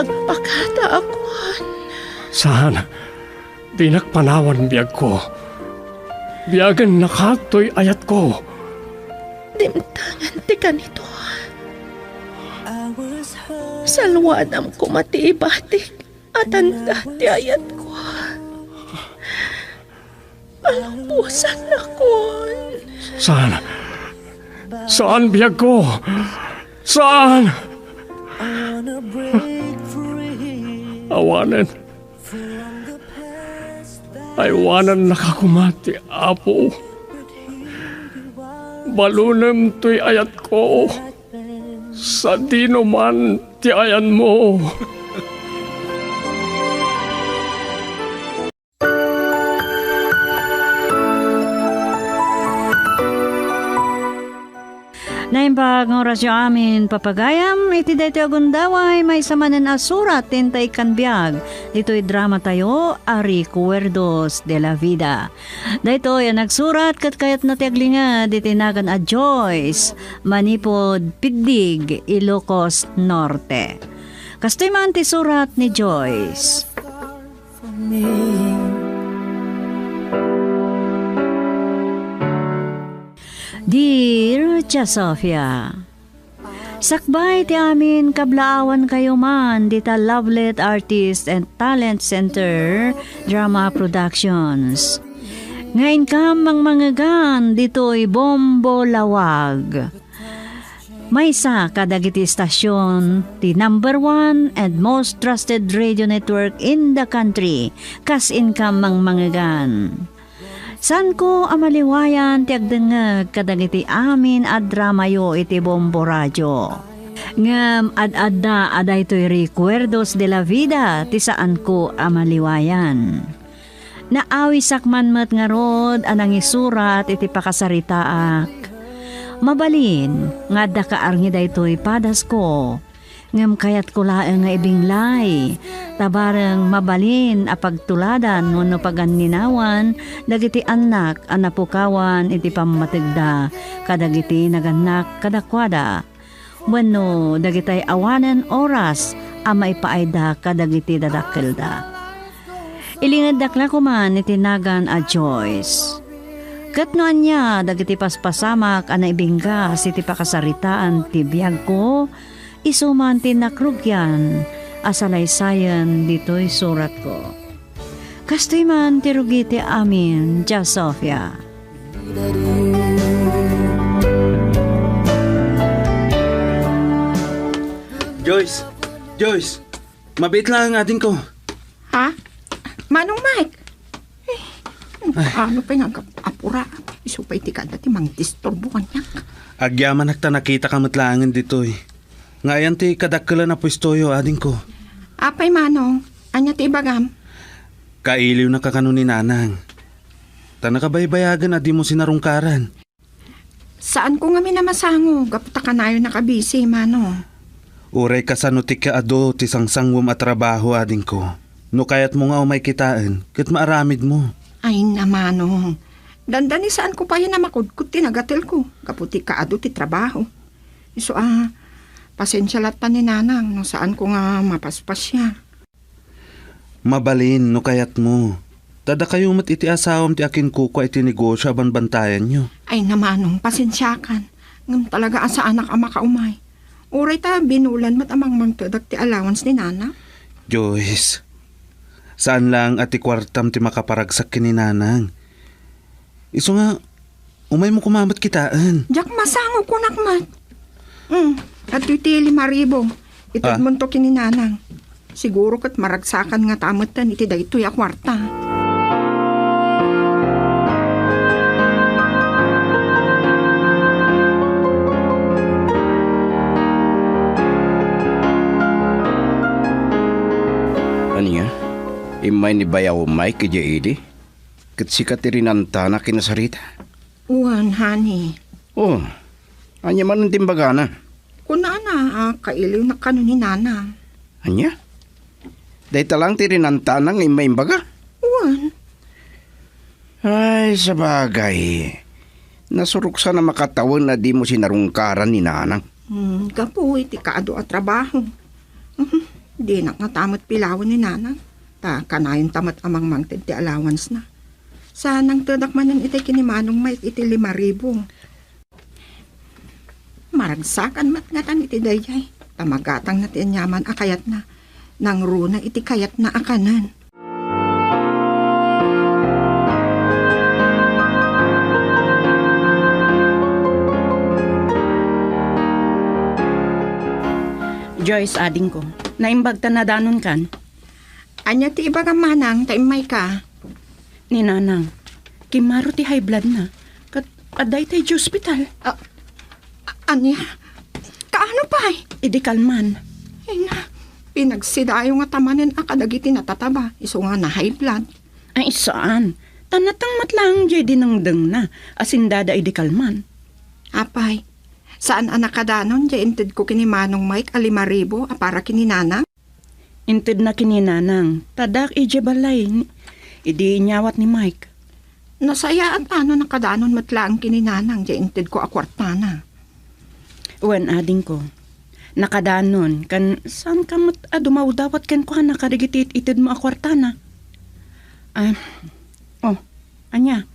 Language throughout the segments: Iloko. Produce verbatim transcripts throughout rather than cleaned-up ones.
Pakada a kuan. Saan, dinak panawan biagko. Biagen naka toy ayatko. Dimtengen ti kanito. Salwadam koma ti ibatik a tanda ti ayatko. Palubosannakon. Saan? Saan, biagko? Saan? Awanen. Aywanannaka koma ti Apo. Balunem toy ayatko. Sadino man ti ayanmo. Naimbag nga orasyo amin, papagayam, iti daytoy a gundaway, maysa manen a surat ti inta ikkan biag ditoy dramatayo a Recuerdos de la Vida. Daytoy a nagsurat ket kayatna ti aglinged iti nagan a Joyce, manipud Piddig, Ilocos Norte. Kastoy man ti surat ni Joyce. Dear Tia Sofia, sakbay ti amin kablaawankayo man dita Lovelet Artist and Talent Center Drama Productions nga inkam mangmangegan ditoy Bombo Lawag. Maysa kadagiti istasion ti number one and most trusted radio network in the country, kas inkam mangmangegan. Saanko a maliwayan ti agdengngeg kadagiti amin a dramayo iti Bombo Radio. Ngem ad-adda a daytoy Recuerdos de la Vida ti saanko a maliwayan. Naawisak man met ngarud a nangisurat iti pakasaritaak. Mabalin nga adda kaarngi daytoy padasko, ngem kayatko laeng nga ibinglay, ta bareng mabalin a pagtuladan wenno paganninawan dagiti annak a napukawan iti pammategda kadagiti nagannak kadakuada. Wenno dagitay awanen oras a maipaayda kadagiti dadakkelda. Ilingeddak la koman iti nagan a Joyce. Ket no ania dagiti paspasamak a naibinggas iti pakasaritaan ti biagko, isu man ti nakrugian a salaysayen ditoy suratko. Kastoy man ti rugi ti amin, Tia Sofia. Joyce! Joyce! Mabiit laeng, adingko. Ha? Manong Mike? Eh, ano pay nga agap-, apura? Isu pay ti kada ti mangdisturbo kaniak. Agyamanak ta nakitaka met laengen ditoy. Nga ayan ti kadakkelen a puestoyo, adingko? Apay, Manong? Ania ti ibagam? Kailiwnaka kano ni Nanang. Ta nakabaybayagen a dimo sinarungkaran. Saanko ngamin a masango, gapu ta kanayon a kabisi, Manong. Uray kasano ti kaadu ti sangsanguem a trabaho, adingko. No kayatmo nga umay kitaen, ket maaramidmo. Ay, na, Manong. Dandani saanko payen a makudkod ti nagatelko, gapu ti kaadu ti trabaho. Isu a, pasensia latta ni Nanang no saanko nga mapaspasiar. Mabalin no kayatmo. Ta dakayo met iti asawam ti akinkukua iti negosio a banbantayanyo. Ay, na, Manong, pasensiakan. Ngem talaga a saanak a makaumay. Uray ta binulan met a mangmangtedak ti allowance ni Nana. Joyce, saan laeng a ti kuartam ti makaparagsak ken ni Nanang. Isu nga, umaymo koma met kitaen. Diak masango, kunak met. Mm, adtoy ti lima ribu. Itedmonto ken ni Nanang. Siguro ket maragsakan ngata metten iti daytoy a kuarta. Ania? Immay ni Bayaw Mike idiay ili? Ket sika ti rinantanak ken ni Sarita? Wen, honey. Oh, ania manen ti imbagana? Kunana a kailiwnak kano ni Nana. Ania? Dayta laeng ti rinantanak nga immay imbaga? Wen. Ay, sabagay. Nasuroksan a makatawen a dimo sinarungkaran ni Nanang. Hmm, gapu iti kaadu a trabaho. Mhm. Dinak ngata met pilawen ni Nanang, ta kanayonta met a mangmangted ti allowance-na. Sa nangtedak manen iti ken ni Manong Mike iti lima ribu. Maragsakan met ngatan iti daydiay, ta magatangna ti aniaman a kayatna, nangruna iti kayatna a kanen. Joyce, adingko, naimbag ta nadanonkan? Ania ti ibagam, manang, ta immayka? Ni Nanang, kimmaro ti high blood na. Ket adda iti ospital. Ah, ania? Kaano pay? Idi kalman. Ina, pinagsidayo ngata manen a kadagiti natataba, isu nga na-high blood. Ay, saan. Ta nateng met laeng diay dinengdengna a sindada idi kalman. Apay, saan a nakadanon diay intedko ken ni Manong Mike a lima ribu a para ken ni Nanang? Intedna ken ni Nanang, ta addaak idiay balay, idi inyawat ni Mike. Nasayaat a no nakadanon met laeng ken ni Nanang diay intedko a kuartana. Wen, adingko, nakadanon, ken saanka met a dumawdawat kenkuana kadagiti it-itedmo a kuartana. Ah, oh, ania?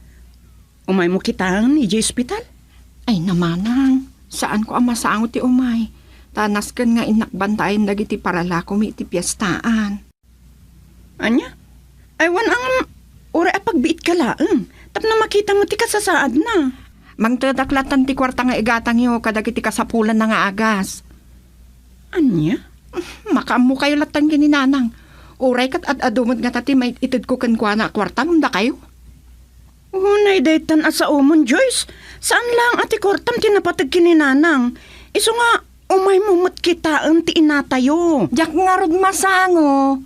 Umaymo kitaen idiay ospital? Ay, manang, saanko a masango ti umay. Ta nasken nga innak bantayen dagiti paralakomi iti piestaan. Ania? Ay, wen a ngem, uray a pagbiitka laeng, tapno makitamo ti kasasaadna. Mangtedak lattan ti kuarta nga igatangyo kadagiti kasapulanna nga agas. Ania? Makaammokayo lattan ken ni Nanang. Uray ket ad-adu met ngata ti maitedko kenkuana a kuarta ngem dakayo. Unay daytan a saomon, Joyce. Saan laeng a ti kuartam ti napateg ken ni Nanang. Isu nga, umaymo met kitaen ti inatayo. Diak ngarud masango.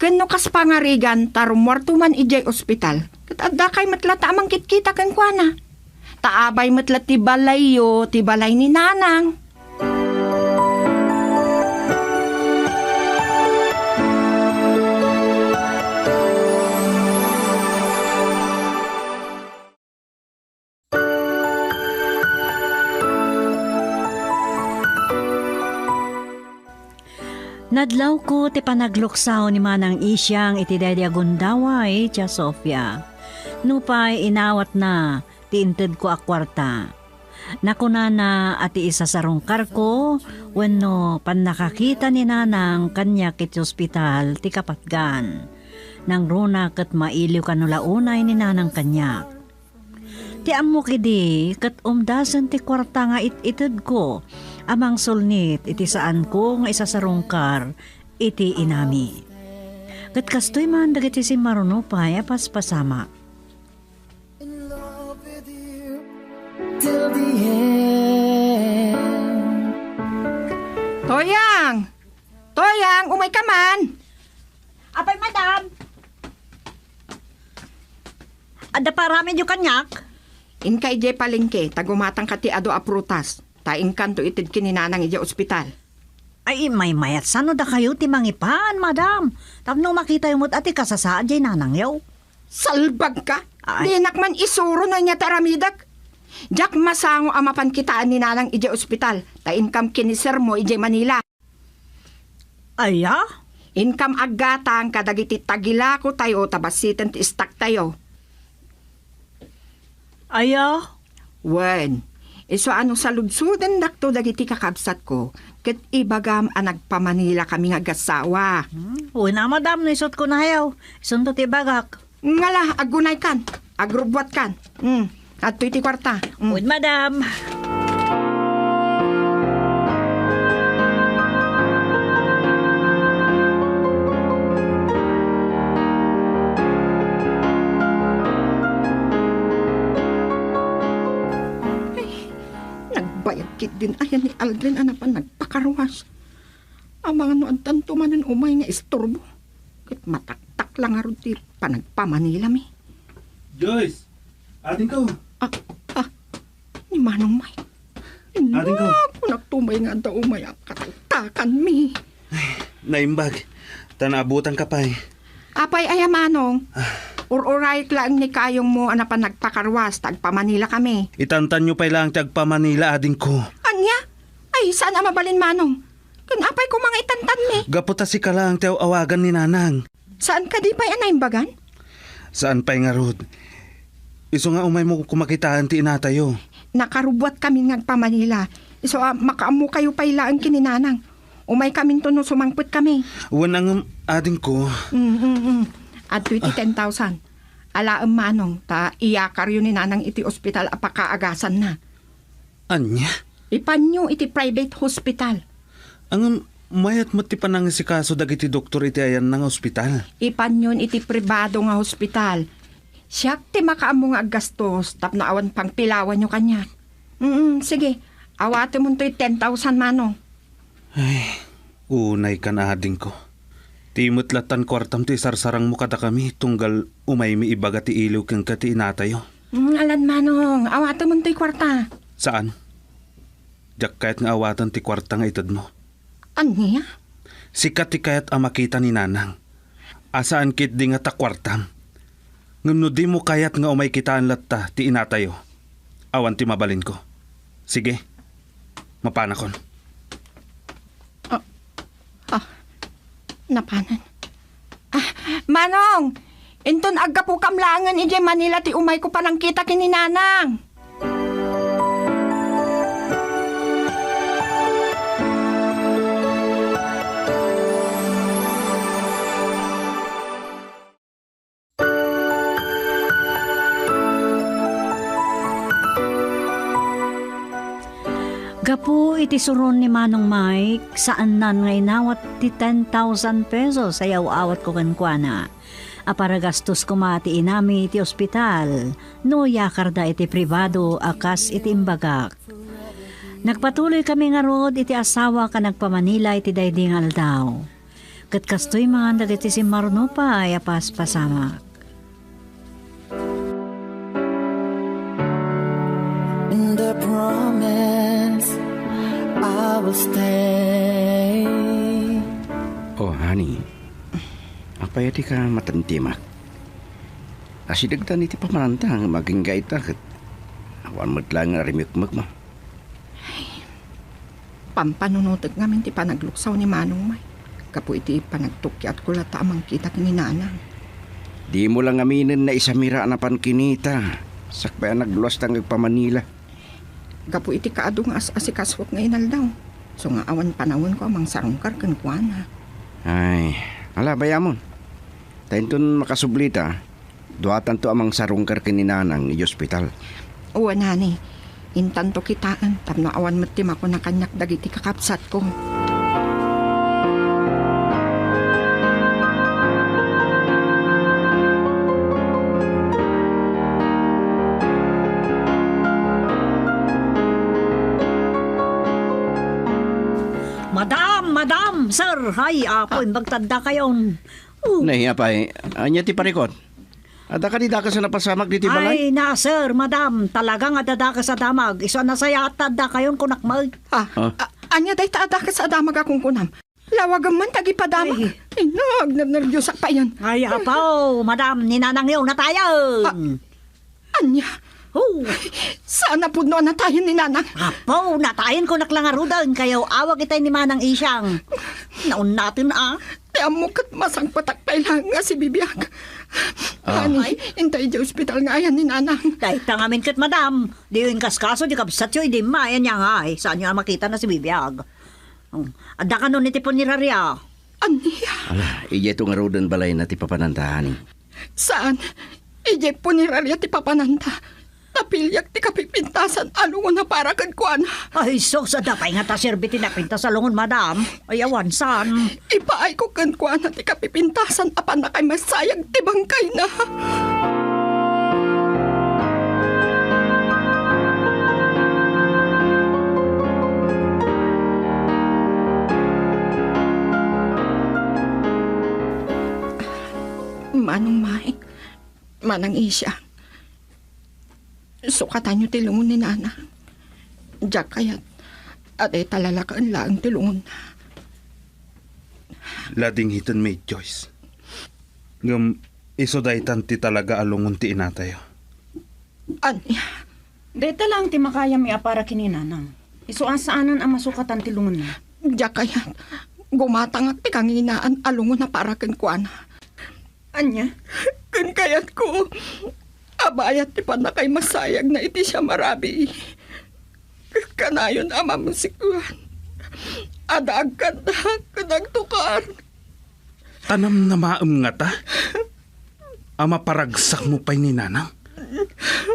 Ken no kas pangarigan ta rummuarto man idiay ospital, ket addakay met latta a mangkitkita kenkuana. Ta abay met la ti balayyo, ti balay ni Nanang. Nadlawko ti panagluksaw ni Manang Isiang iti daydi a gundaway, Tia Sofia. Nupay inawatna ti intedko a kuarta. Nakunana a ti isasarungkarko wenno pannakakita ni Nanang kaniak iti ospital ti kapatgan. Nangruna ket mailiw kano la unay ni Nanang kaniak. Ti ammok idi ket umdasen ti kuarta nga it-itedko a mangsulnit iti saanko nga isasarungkar iti inami. Ket kastoy man dagiti simmaruno pay a paspasamak. Toyang! Toyang, umayka man! Apay, madam? Adda pay aramidyo kaniak? Inka idiay palengke, ta gumatangka ti adu a prutas, ta inkanto ited ken ni Nanang idiay ospital. Ay, maymayat, sano dakayo ti mangipan, madam? Tapno makitayo met a ti kasasaad diay nanangyo. Salbagka! Ay. Dinak man isuro no ania ti aramidek. Diak masango a mapan kitaen ni Nanang idiay ospital, ta inkam kinisermo idiay Manila. Aya? Inkam aggatang kadagiti tagilakotayo ta bassiten ti istaktayo. Aya? Wen, isu a no saludsodendakto dagiti kakabsatko, ket ibagam a nagpamanila kami nga agassawa. Hmm, wen a, madam, no isut ko nayaw. Isunto ti ibagak. Ngala, aggunaykan, agrubbuatkan. Hmm, adtoy ti kuarta. Hmm. Wen, madam. Ay, nagbayag ketdin ayan ni Aldrin a napan nagpakaruas. Amangan no addanto manen umay nga isturbo. Ket mataktak la ngarud ti panagpamanilami. Joyce! Adingko! Ah, ah, ni Manong Mike. Adingko. Naku, naktumay nga adda umay a kataktakanmi. Naimbag. Ta naabutanka pay. Apay aya, Manong? Ah. Ur-urayek laeng ni kayongmo a napan nagpakaruas ta agpamanila kami. Itantanyo pay laeng ti agpamanila, adingko. Ania? Ay, saan a mabalin, Manong? Ken apay koma nga itantanmi? Gapu ta sika laeng ti aw-awagan ni Nanang. Saan kadi pay a naimbagan? Saan pay ngarud. Isu nga umaymo koma kitaen ti inatayo. Nakarubbuatkami nga agpa-Manila. Isu a makaammokayo pay laeng ken ni Nanang. Umaykaminto no sumangpetkami. Wen, ngem adingko. Mm, mm, mm. Adtoy ti ten thousand. Alaem, Manong, ta iyakaryo ni Nanang iti ospital a pakaagasanna. Ania? Ipanyo iti private hospital. Ngem mayat met ti panangisikaso dagiti doktor iti ayanna nga ospital. Ipanyon iti pribado nga hospital. Siak ti makaammo nga aggastos tapno awan pangpilawanyo kaniak. Mm, sige. Awatemontoy ten thousand, Manong. Ay, unay kan adingko. Ti met lattan kuartam ti isarsarangmo kadakami tunggal umaymi ibaga ti iliw kenka ti inatayo. Mm, alan, Manong, awatemontoy kuarta. Saan? Diak kayat nga awaten ti kuarta nga itedmo. Ania? Sika ti kayat a makita ni Nanang. A saan ketdi nga ta kuartam. Ngem no dimo kayat nga umay kitaen latta ti inatayo, awan ti mabalinko. Sige, mapanakon. Ah, ah, napanan. Ah, Manong, inton aggapukam laengen idiay Manila ti umayko panangkita ken ni Nanang. Gapu iti suron ni Manong Mike, saannan nga inawat ti ten thousand pesos a yaw-awatko kenkuana. A para gastos koma ti inami iti ospital no yakarda iti pribado a kas iti imbagak. Nagpatuloy kami ngarud iti asawak a nagpa-Manila iti daydi nga aldaw. Ket kastoy man dagiti simmaruno pay a paspasamak. In the promise, I will stay. Oh, honey. Apay a dika matantimak? Asidegtan iti pamananta nga agingga ita ket awan met laeng nga rimikmekmo. Pampanunotek ngamin ti panagluksaw ni Manong May gapu iti panagtukkiatko latta a mangkita ken ni Nanang. Dimo la ngaminen naisamira a napan kinita, sakbay a nagluasta nga agpa-Manila. Gapu iti kaadu nga as-asikasuak nga inaldaw, isu nga awan panawenko a mangsarungkar kenkuana. Ay, ala, bayamon. Ta inton makasublita, duatanto a mangsarungkar ken ni Nanang iti ospital. Wen, honey. Intanto kitaen tapno awan met ti makuna kaniak dagiti kakabsatko. Madam! Madam! Sir! Ay, apo, imbag ta addakayon. Oh. Nay, apay, ania ti parikut? Adda kadi dakes a napasamak ditoy balay? Ay, na, sir, madam, talaga nga adda dakes a damag. Isu a nasayaat ta addakayon, kunak met. Ah, ah, ania dayta a dakes a damag a kunkunam? Lawagem man ta agipadamak. Ay. Ay, nagnernerbios a payen. Ay, apo, madam, ni Nanangyo natayen. Ah, ania? Oh. Saan a pudno a natayen ni Nanang? Apo, natayen, kunak la ngaruden, kayaw-awag itay ni Manang Isyang. Naunnaten a. Ti ammok ket masangpetak pay laeng nga sibibiag. Ah. Honey, intay idiay ospital nga ayan ni Nanang. Dayta ngamin ket, madam. Diyo inkaskaso ti kabsatyo idi immayan niya nga ay. Saanyo a makita na sibibiag. Hmm. Adda kanon iti punerarya? Ania? Ala, idiay to ngaruden balayna ti papananta, honey. Saan? Idiay punerarya ti papananta. Napiliak ti kapipintasan a lungon a para kenkuana. Ay, sus, adda pay ngata serbi ti napintas a lungon, madam. Ay, awan, saan? Ipaayko kenkuana ti kapipintasan a pannakay masayag ti bangkayna. Manong Mike, Manang Isya, sukatanyo ti lungon ni Nana. Diak kayat a dayta lalakaen laeng ti lungonna. Ladingiten, Maid Joyce. Ngem isu daytan ti talaga a lungon ti inatayo. Ania? Dayta laeng ti makayami a para ken ni Nanang. Isu a saanen a masukatan ti lungonna. Diak kayat, gumatangak ti kanginaan a lungon a para kenkuana. Ania? Ken kayatko a bayat ti pannakaimasayagna iti siam a rabii. Kanayon a mamusikoan. Adda agkanta ken agtukar. Ta namnamaem ngata a maparagsakmo pay ni Nanang?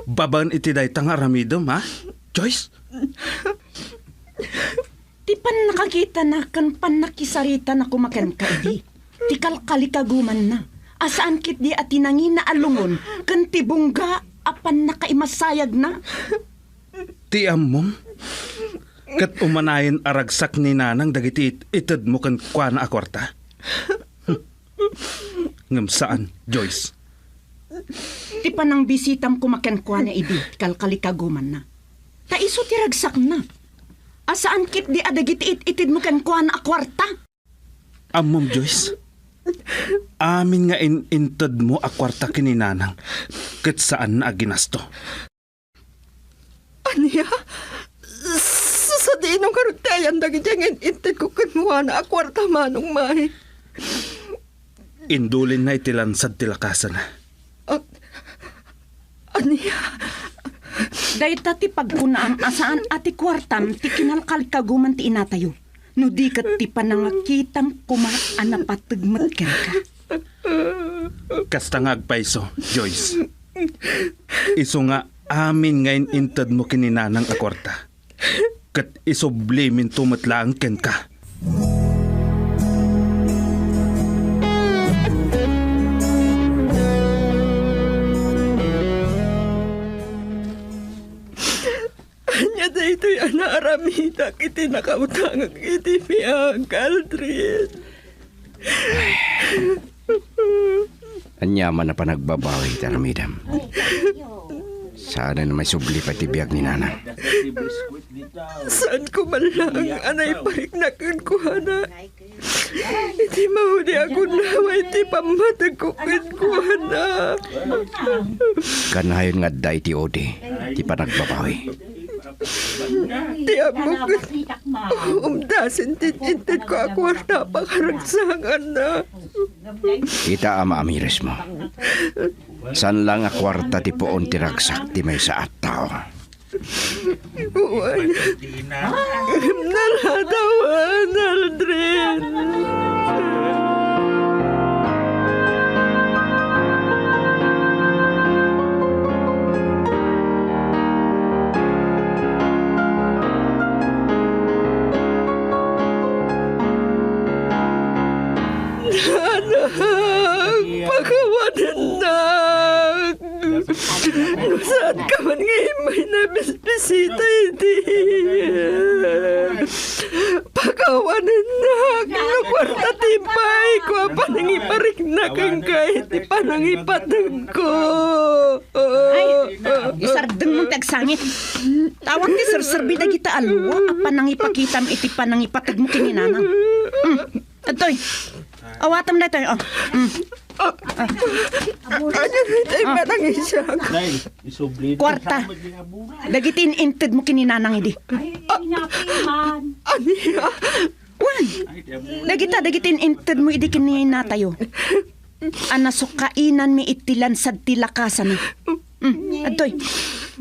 Babaen iti dayta nga aramidem, ha, Joyce? Ti pannakakitana ken pannakisaritana koma kenka idi ti kalkalikagumanna, a saan ketdi a ti nangina a lungon ken ti bungga a pannakaimasayagna. Ti ammom, ket umanayen a ragsak ni Nanang dagiti it-, itedmo kenkuana a kuarta. Ngem saan, Joyce. Ti panangbisitam koma kenkuana idi ti kalkalikagumanna. Ta isu ti ragsakna. A saan ketdi a dagiti it-itedmo kenkuana a kuarta. Ammom, Joyce, amin nga in-intedmo a kuarta ken ni Nanang ket saanna a ginasto. Ania? Sa-, sadino ngarud ti ayan dagiti nga in-intedko kenkuana a kuarta, Manong May? Indulinna iti lansad ti lakasana. Ah, ania? Dayta ti pagkunaam a saan a ti kuartam ti kinalkalikaguman ti inatayo. No di ket ti panangakitam koma a napateg met kenka. Kasta nga agpayso, Joyce. Isu nga amin nga in-intedmo ken ni Nanang a kuarta, ket isubliminto met laeng kenka. Ania daytoy a naaramidak iti nakautangak iti biag, Aldrin? Ania man a panagbabawi ti aramidem? Saanen a maisubli pay ti biag ni Nanang. Saanko man laeng a naiparikna kenkuana iti maudi a gundaway ti pammategko kenkuana. Kanayon nga adda iti udi ti panagbabawi. Ti ammok ket umdasen ti intedko a kuarta a pakaragsakanna. Ita a maamirismo. Saan laeng a kuarta ti puon ti ragsak ti maysa a tao. Wen, naladawan, Aldrin. Anak, pakawanennak. No saanka man nga immay nabisbisita idi, pakawanennak. No kuarta ti impaayko a panangiparikna kenka iti panangipategko. Ay, isardengmo ti agsangit. Awan ti serserbi dagita a lua a panangipakitam iti panangipategmo ken ni Nanang. Hmm. Adtoy. Awatem daytoy, oh. Mm. Ania daytoy, ah, panangisiak? Nay, isubli. Kuarta. Dagiti in-, intedmo ken ni Nanang idi. Ania? Wen. Dagita, dagiti in-, intedmo idi ken ni Natayo. A nasukainanmi iti lansad ti lakasana. Mm, adtoy.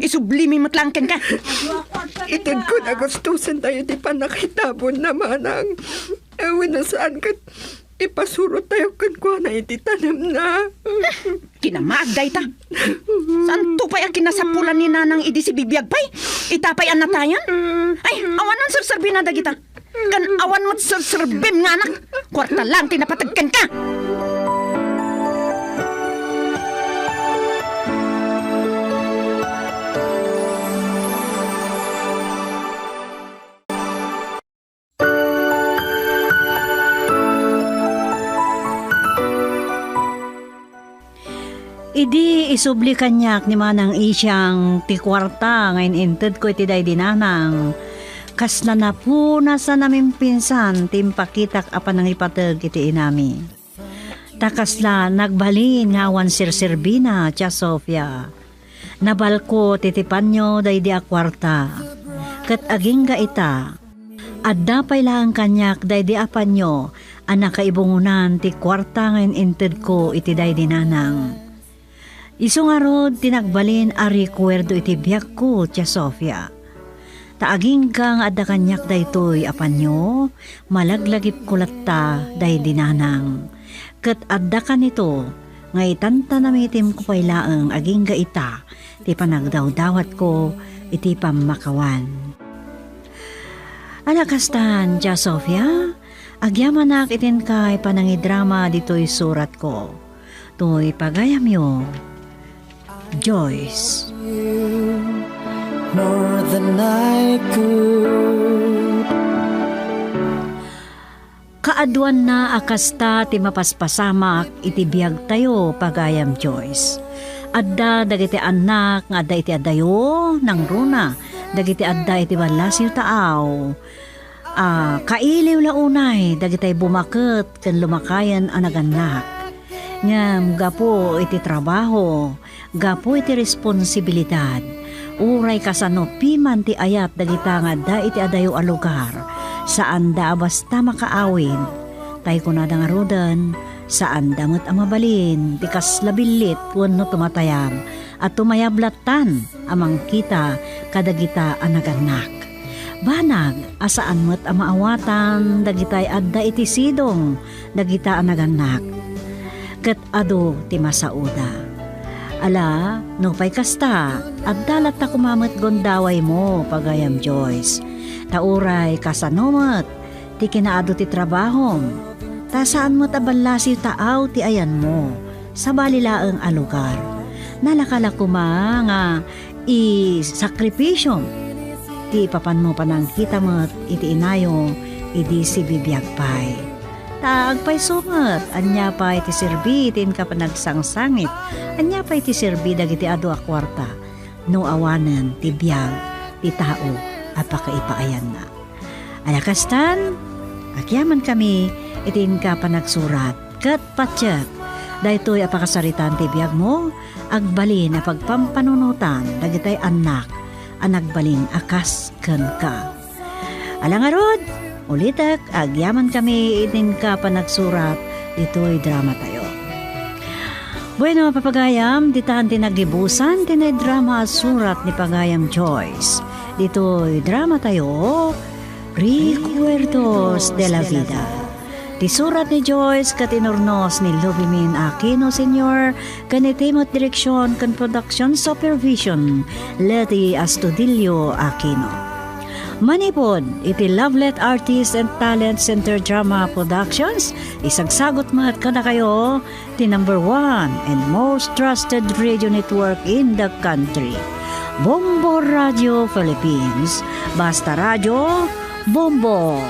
Isublimi met laeng kenka. Itedko a gustosen tayo ti pannakitabonna, Manang. Wenno saan ket ipasurottayo kenkuana iti tanemna. Kinamaag dayta. Saanto pay a kinasapulan ni Nanang idi sibibiag pay? Ita pay a natayan? Ay, awan a serserbina dagita. Ken awan met serserbim nga anak. Kuarta laeng ti napateg kenka. Idi isubli kaniak ni Manang Isiang ti kuarta nga in-intedko iti daydi Nanang, kasla napunas a namimpinsan ti impakitak a panangipateg iti inami. Ta kasla nagbalin nga awan serserbina, Tia Sofia. Nabalko ti tipanyo daydi a kuarta. Ket agingga ita, Adda pay laeng kaniak daydi apanyo a nakaibungonan ti kuarta nga in-intedko iti daydi nanang. Isu ngarud ti nagbalin a rekuerdo iti biagko, Tia Sofia. Ta agingga nga adda kaniak daytoy apanyo, malaglagipko latta daydi nanang. Ket adda kanito nga itantanamitimko pay laeng agingga ita ti panagdawdawatko iti pammakawan. Ala kastan, Tia Sofia, agyamanak iti inkay panangidrama ditoy suratko. Toy pagayamyo, Joyce. More than I could. Kaaduanna a kasta ti mapaspasamak iti biagtayo, pagayam Joyce. Adda dagiti annak nga adda iti adayo, nangruna dagiti adda iti ballasiw taaw. A, kailiw la unay dagitay bumaket ken lumakayen a nagannak. Ngem gapu iti trabaho, gapu iti responsibilidad, uray kasano piman ti ayat dagita nga adda iti adayo a lugar, saanda a basta makaawid. Tay kunada ngaruden, saanda met a mabalin ti kasla billit wenno tumatayab a tumayab lattan a mangkita kadagita a nagannak. Banag a saan met a maawatan dagitay adda iti sidong dagita a nagannak. Ket adu ti masaoda. Ala, nupay kasta, adda latta koma met gundawaymo, pagayam Joyce. Ta uray kasano met ti kinaadu ti trabahom. Ta saan met a ballasiw taaw ti ayanmo. Sabali laeng a lugar. Nalaka la koma nga isakripisyom ti ipapanmo panangkita met iti inayo idi sibibiag pay. Ta agpayso met, ania pay ti serbi ti inka panagsangsangitan? Ania pay ti serbi dagiti adu a kuarta no awanen ti biag ti tao a pakaipaayanna? Ala kastan, agyamankami iti inka panagsurat ket patiek daytoy a pakasaritaan ti biagmo, agbalin a pagpampanunotan dagitay annak a nagbalin a kas kenka. Ala ngarud, ulitek, agyamankami iti inka panagsurat ditoy dramatayo. Bueno, papagayam, ditan ti nagibusan ti naidrama a surat ni pagayam Joyce. Ditoy dramatayo, Recuerdos de la Vida. Ti surat ni Joyce ket inurnos ni Lubimin Aquino Senior ken iti met direksion ken production supervision, Leti Astudillo Aquino. Manipud iti Lovelet Artist and Talent Center Drama Productions, isagsagut met kadakayo ti number one and most trusted radio network in the country, Bombo Radio Philippines. Basta Radio, Bombo!